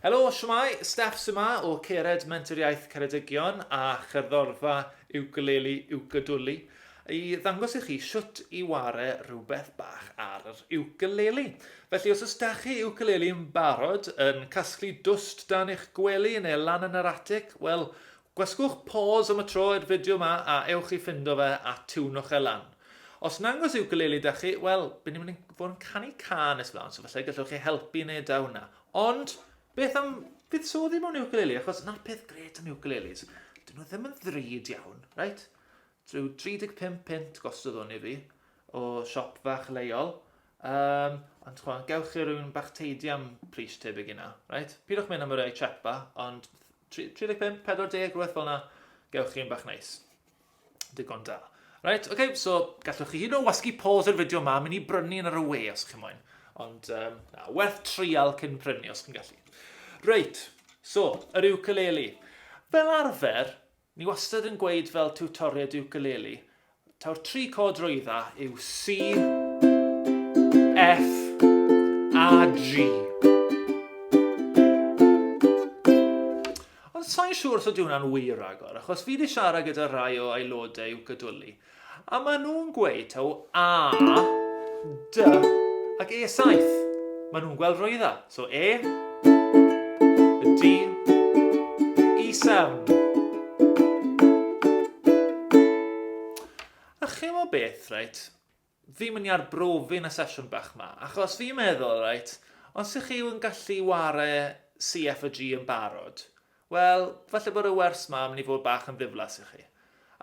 Helo, shwmae, Steff sy 'ma o Cered Menter Iaith Ceredigion a Cherddorfa Ukulele Ugadwli i ddangos i chi shwt i ware rhywbeth bach ar yr ukulele. Felly os oes da chi ukulele yn barod, yn casglu dwst dan eich gwely neu lan yn yr atig, wel, gwasgwch pause am y tro i'r fideo 'ma a ewch i ffindo fe a tiwnwch e lan. Os nangos ukulele da chi, wel, by ni'n mynd i fod yn canu cân nes mlaen, so falle gallwch chi helpu neud da hwnna. Ond, beth am fuddsoddi mewn ukulele? Achos 'na'r peth grêt am ukuleles. Dyn nhw ddim yn ddrud iawn, reit? Rhyw 35 punt gostodd hwn i fi o siop fach leol. Um, ond chwa, gewch chi rhywun bach teidi am pris tebyg i na, reit? Pidwch mynd am y rhai chepa, ond 35, 40, rhywbeth fel na, gewch chi'n bach neis. Digon da. Right, oce, okay, so gallwch chi hyd yn oed wasgu pause i'r fideo yma, mynd i brynu yn ar y we os chi'n moyn. Ond um, na, werth trial cyn prynu os chi'n gallu. Reit, so, yr ukulele. Fel arfer, ni wastad yn gweud fel tiwtoriaid ukulele, taw'r tri cod rwydda yw C, F a G. Ond sai'n siŵr os ydy hwnna'n wir ragor, achos fi 'di siarad gyda rhai o aelodau Uwchadwli, a maen nhw'n gweud taw A, D ac E7. Maen nhw'n gweld rwydda. So E, D, E7. A chimo beth, reit, Fi'n mynd i arbrofi yn y sesiwn bach 'ma, achos fi'n meddwl, reit, os ych chi yn gallu ware C, F a G yn barod, wel, falle bod y wers 'ma yn mynd i fod bach yn ddiflas i chi.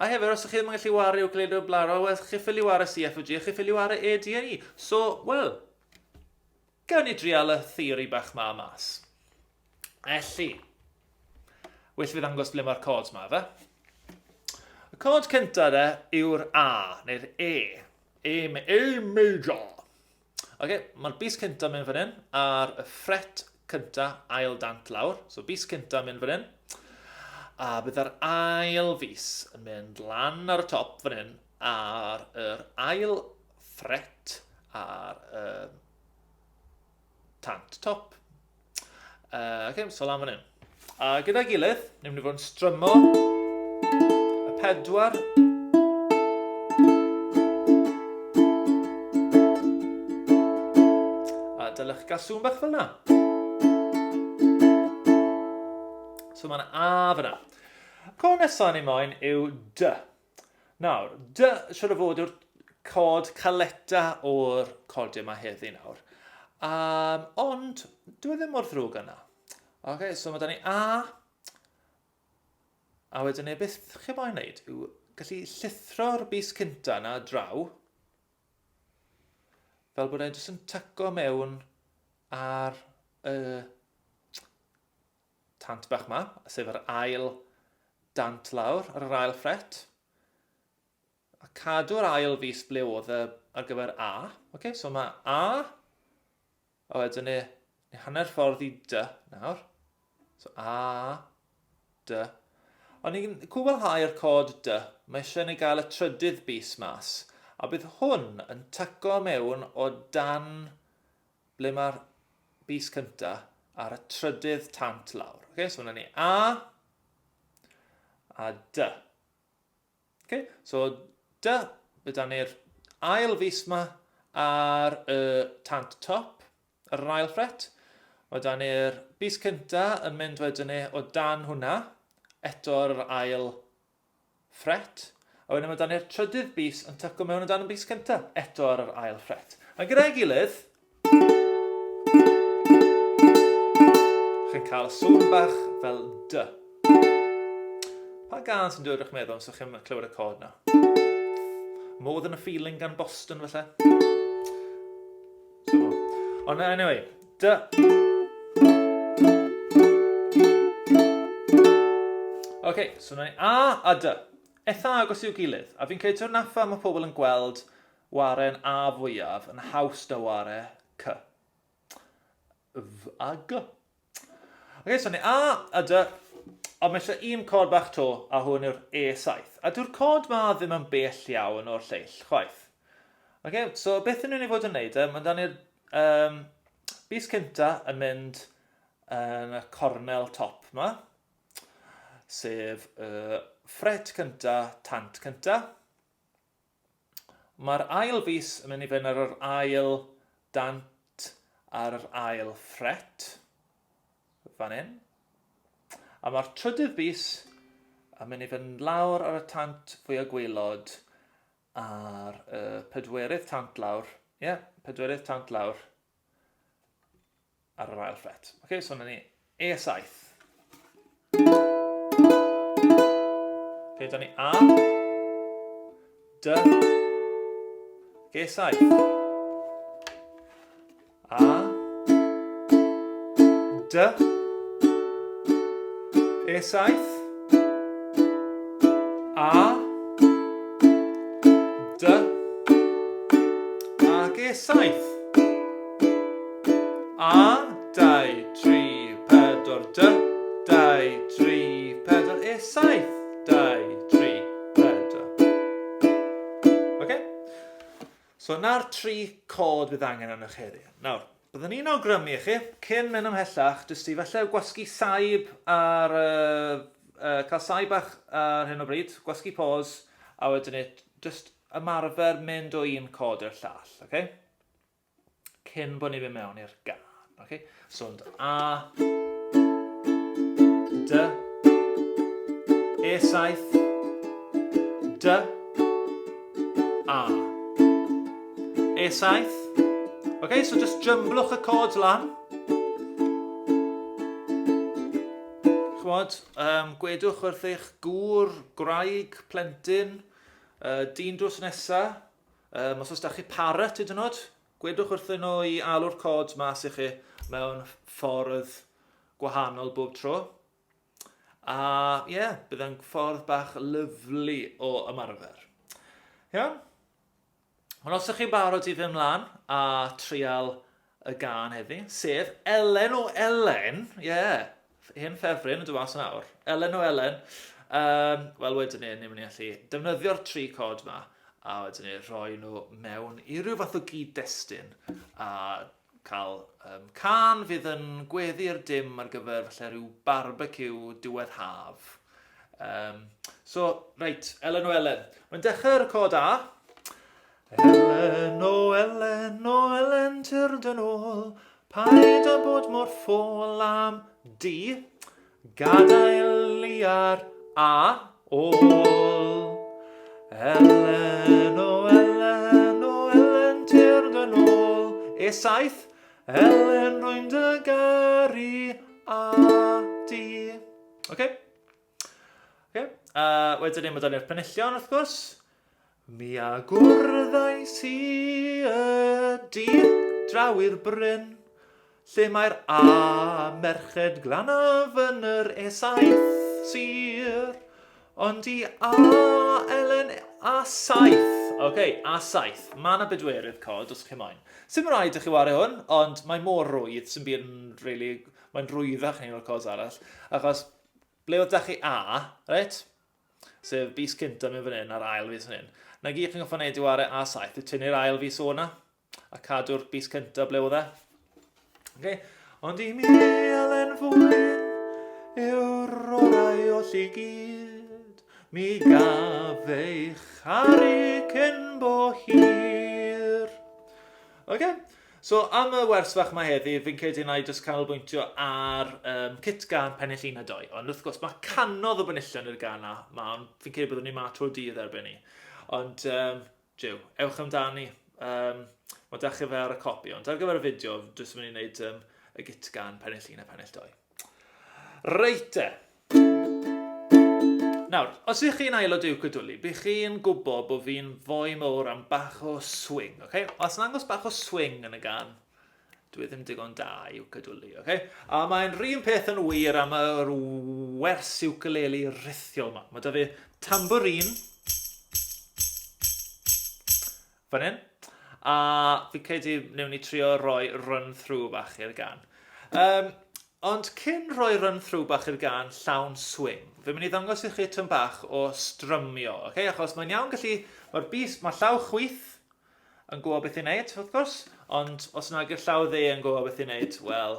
A hefyd, os ych chi ddim yn gallu ware ukulele o'r blaen, wel, chi ffili ware C, F a G, a chi ffili ware A, D a E. So, wel, gawn ni drial y theori bach 'ma mas. Elli. Well fi ddangos ble mae'r cods ma, fe? Y cod cynta de yw'r A, neu'r E. E, e major. Ok, mae'r bys cynta mynd fan hyn ar y ffret cynta ail dant lawr. So bys cynta mynd fan hyn. A bydd yr ail fus yn mynd lan ar y top fan hyn ar yr ail ffret ar y tant top. Uh, okay, so lan fan hyn. A gyda'i gilydd, ni'n mynd i fod yn strymo y pedwar A dylech gael sŵn bach fel yna. So mae'n A fyna. Cod nesaf ni moyn yw D. Nawr, D, siwr o fod yw'r cod caleta o'r codiau yma heddi nawr. Um, ond, dwi e ddim mor ddrwg yna. Ok, so mae da ni A, a wedyn ni beth chi moyn wneud yw gallu llithro'r bys cynta yna draw, fel bod e'n jyst yn tyco mewn ar y tant bach 'ma, sef yr ail dant lawr ar yr ail ffret. A cadw'r ail fus ble oedd e ar gyfer A. Okay, so mae A, a wedyn ni, ni hanner ffordd i D nawr. So A, D. Ond ni'n cwblhau'r cod D, mae eisiau ni gael y trydydd bys mas. A bydd hwn yn tyco mewn o dan ble mae'r bys cynta ar y trydydd tant lawr. Okay, so yna ni A a D. Okay, so D, bydd ni'r ail fus ma ar y tant top, ar yr ail ffret. Mae da ni'r bys cynta yn mynd wedyn ni o dan hwnna, eto ar yr ail ffret, a wedyn mae 'da ni'r trydydd bys yn tyco mewn o dan y bys cynta, eto ar yr ail ffret. A gyda'i gilydd, chi'n cael sŵn bach fel D. Pa gân sy'n dod i'ch meddwl os ydych chi'n clywed y cod na? More Than a Feeling gan Boston, falle? So, ond anyway, D. Ok, so na ni A a D. Eitha agos i'w gilydd, a fi'n credu taw 'na pham mae pobl yn gweld waren A fwyaf yn haws na ware C. F a G. Ok, so ni A a D, ond mae eisiau un cod bach to, a hwn yw'r E7. A dyw'r cod ma ddim yn bell iawn o'r lleill, chwaith. Ok, so beth yn ni'n ei fod yn neud e, mae dan ni'r um, bys cynta yn mynd yn y cornel top yma, sef y ffret cynta, tant cynta. Mae'r ail fus yn mynd i fynd ar yr ail dant ar yr ail ffret, fan hyn. A mae'r trydydd bys yn mynd i fynd lawr ar y tant fwyaf gwaelod ar y pedwerydd tant lawr. Ie, yeah, pedwerydd tant lawr ar yr ail ffret. Oce, okay, so na ni E7. Oce, okay, da ni A, D, G7. A, D, E7, A, D, a G7. A, 2, 3, 4, D, 2, 3, 4, E7, 2, 3, 4. Okay? So 'na'r tri cod fydd angen arnoch heddi. Nawr, byddwn i'n awgrymu i chi, cyn mynd ymhellach, jyst i falle gwasgu saib ar, uh, uh, cael saib bach ar hyn o bryd, gwasgu pause, a wedyn ni jyst ymarfer mynd o un cod i'r llall, okay? Cyn bod ni'n mynd mewn i'r gan, okay? So, ond A, D, E7, D, A. E7. Ok, so just jymblwch y chords lan. Chwod, um, gwedwch wrth eich gŵr, gwraig, plentyn, uh, dyn drws nesa, um, os oes da chi parrot hyd yn oed, gwedwch wrthyn nhw i alw'r chords mas i chi mewn ffordd gwahanol bob tro. A ie, yeah, bydd e'n ffordd bach lyflu o ymarfer. Iawn? Ond os ydych chi'n barod i fynd mlaen a trial y gân heddi, sef Elen o Elen, ie, yeah, hen ffefryn yn dod mas yn awr, Elen o Elen, um, wel wedyn ni, ni'n mynd i allu defnyddio'r tri cod yma a wedyn ni rhoi nhw mewn i ryw fath o gyd-destun a Cael um, cân fydd yn gweddu'r dim ar gyfer falle rhyw barbeciw diwedd haf. Um, so, reit, Elen o Elen. Mae'n dechrau ar y cod A. Elen o Elen o Elen tyrd yn ôl, paid â bod mor ffôl am D. Gadael i ar A ôl. Elen, o Elen, o Elen, tyrd yn ôl. E7, Elen, rwy'n dy garu a di. Oce? Okay. Okay. Wedyn ni, mae da ni'r penillion, wrth gwrs. Mi a gwrddais i y dydd draw i'r bryn, lle mae'r A merched glanaf yn yr E7 sir, ond i A Elen A7. Oce, okay, A7. Mae yna bedwerydd cod, os chi moyn. Sim rhaid i chi wario hwn, ond mae mor rwydd, sy'n byd yn really, mae'n rwyddach yn un o'r cods arall, achos ble oedd da chi A, reit? Sef bys cynta mewn fan hyn a'r ail fys fan hyn. Na gyd chi'n goffa wneud i ware A7 yw tynnu'r ail fys o na a cadw'r bys cynta ble oedd e. Okay. Ond i mi Elen Fwyn yw'r orau oll i gyd. Mi gaf ei charu cyn bo hir. Okay. So, am y wers fach 'ma heddi, fi'n credu na i jyst canolbwyntio ar um, kit gân pennill 1 a 2. Ond wrth gwrs, mae canodd o benillion i'r gân 'na, ma, ond fi'n credu byddwn ni ma trwy'r dydd erbyn ni. Ond, um, jiw, ewch amdani. Um, mae da chi fe ar y copi, ond ar gyfer y fideo, jyst yn mynd i wneud um, y git gân pennill 1 a pennill 2. Reit te. Nawr, os ych chi'n aelod o Ukulele, bych chi'n gwybod bod fi'n foi mowr am bach o swing, oce? Okay? Os yn angos bach o swing yn y gan, dwi ddim digon da i ukulele, oce? Okay? A mae'n rhan peth yn wir am yr wers ukulele rithiol yma. Mae da fi tambourine fan hyn, a fi credu wnewn ni trio roi run-through bach i'r gan. Um, Ond cyn rhoi run through bach i'r gân llawn swing, fi'n mynd i ddangos i chi tyn bach o strymio, ok? Achos mae'n iawn gallu, mae'r bys, mae llaw chwith yn gwybod beth i wneud, wrth gwrs, ond os nag yw'r llaw dde yn gwybod beth i wneud, wel,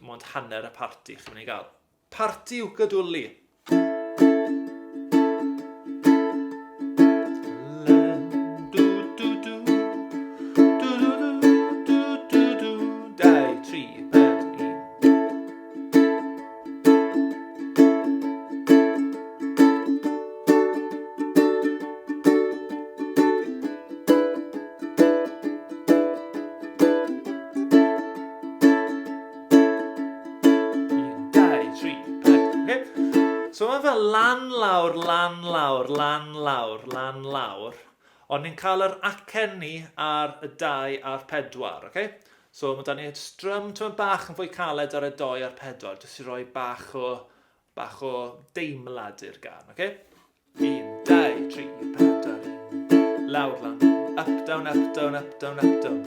mond hanner y parti chi'n mynd i gael. Parti Ugadwli. Un, dau, tri, pedwar. Okay? So mae fel lan, lawr, lan, lawr, lan, lawr, lan, lawr. Ond ni'n cael yr acen ni ar y dau a'r pedwar. Okay? So mae da ni strym tyma bach yn fwy caled ar y doi a'r pedwar, jyst i roi bach o, bach o deimlad i'r gan. Okay? 1, 2, 3, 4, 1. Lawr, lan. Up, down, up, down, up, down, up, down.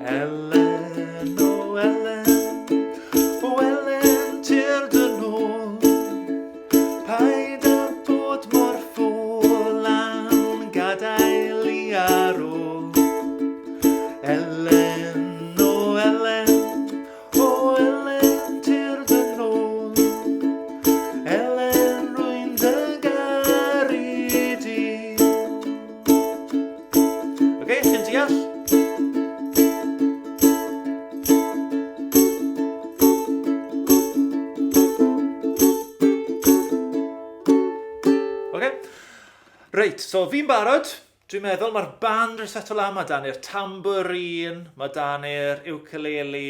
Elen, o Elen, o Elen, tyrd yn ôl. Paid â bod mor ffôl am gadael i ar ôl. Elen, o Elen, O Elen, tyrd yn ôl. Elen, rwy'n dy garu di. Oce, okay, chi'n deall? Oce. Reit, so fi'n barod. Dwi'n meddwl mae'r band yn setlo lan, mae dan ni'r tambourine, mae dan ni'r ukulele,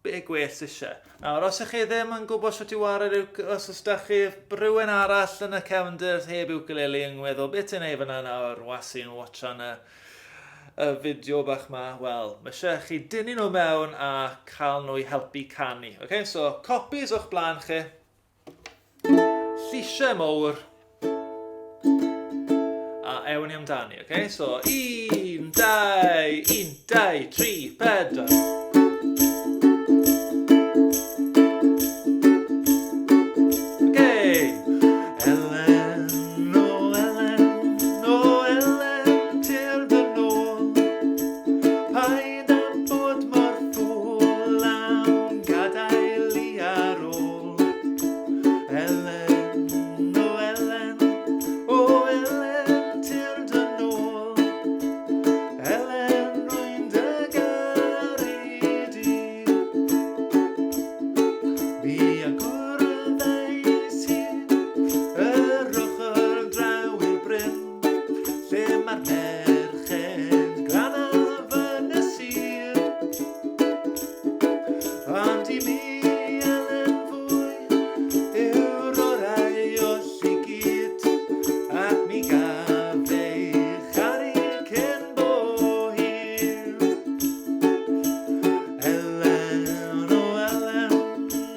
be gwell sy eisiau. Nawr, os ych chi ddim yn gwybod sut i ware'r os oes da chi rhywun arall yn y cefndir heb ukulele yn meddwl, beth ti'n neud fyna nawr, wasu'n watchan y, y fideo bach ma, wel, mae eisiau chi dynnu nhw mewn a cael nhw i helpu canu. Okay? So, copies o'ch blaen chi, Lleisiau mowr. A ewn ni amdani, oce? Okay? So, 1, 2, 1, 2, 3, 4. Elen, o Elen, o Elen, tyrd yn ôl. Elen, rwy'n dy garu di. Mi a gwrddais hi yr ochr draw i'r bryn, lle mae'r merched glanaf yn y sir. Ond i mi, Elen fwy, yw'r orau oll i gyd, ac mi gaf ei charu cyn bo hir. Elen, o Elen,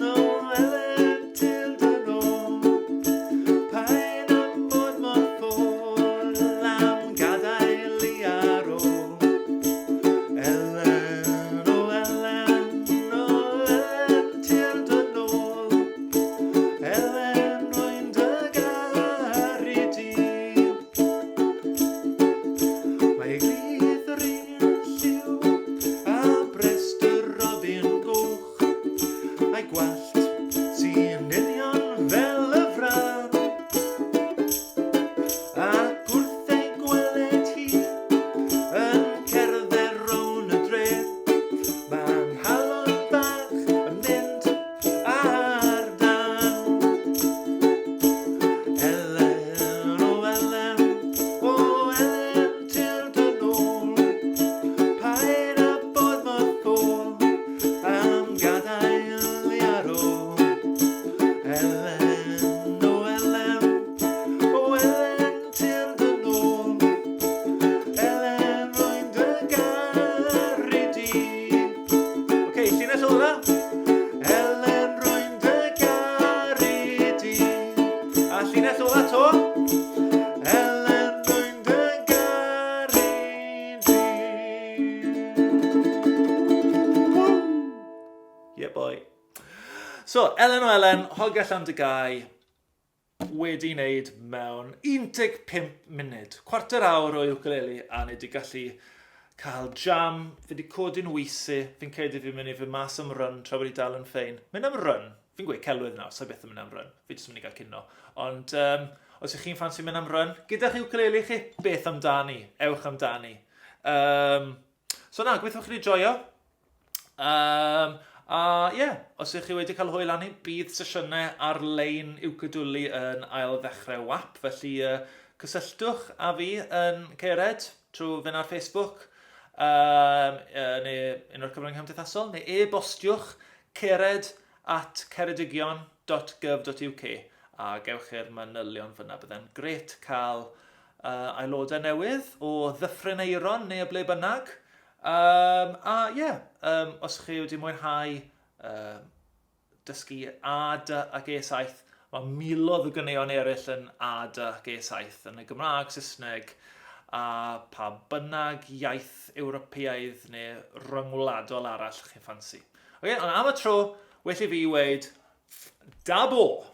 o Elen, tyrd yn ôl. Paid â bod mor ffôl am gadael i ar ôl. Elen, o Elen, o Elen, tyrd yn ôl. Elen, rwy'n dy garu di. Mae ei glith yr un lliw a brest y robin goch, a'i gwallt sy'n union fel y fran. Ac wrth ei gweled hi yn cerdded rown y dre, mae nghalon bach yn mynd ar dân. Elen, o Elen, o Elen, tyrd yn ôl. Paid â bod mor ffôl am gadael i ar ôl. Elen, o Elen, o Elen, tyrd yn ôl. Elen, rwy'n dy garu di. Oce, okay, llinell ola. Elen, rwy'n dy garu di. A llinell ola to. Elen, rwy'n dy garu di. Woo! Yeah, boy. So, Elen o Elen, Hogia Llandygái, wedi wneud mewn 15 munud. Cwarter awr o ukulele a ni wedi gallu Cael jam, fi 'di codi'n wisi, fi'n credu fi'n mynd i fynd mas am run tra bod hi dal yn ffein. Mynd am run? Fi'n gweud celwydd nawr, sa i byth yn mynd am run. Fi jyst yn mynd i gael cino. Ond um, os ych chi'n ffansi mynd am run, gyda'ch ukulele chi, beth amdani? Ewch amdani. Um, so na, gobeithio chi wedi joio. Um, a ie, yeah, os ych chi wedi cael hwyl arni, bydd sesiynau ar-lein ukulele yn ail ddechrau WAP, felly uh, cysylltwch â fi yn Cered trwy fynd ar Facebook um, uh, neu un o'r cyfryngau cymdeithasol, neu e-bostiwch cered at ceredigion.gov.uk a gewch chi'r manylion fyna. Byddai'n gret cael uh, aelodau newydd o Ddyffryn Aeron neu o ble bynnag. Um, a ie, yeah, um, os chi wedi mwynhau um, dysgu A, D ac E7, mae miloedd o ganeuon eraill yn A, D ac E7 yn y Gymraeg, Saesneg, a pa bynnag iaith Ewropeaidd neu ryngwladol arall chi'n ffansi. Okay, ond am y tro, well i fi weud, da bo!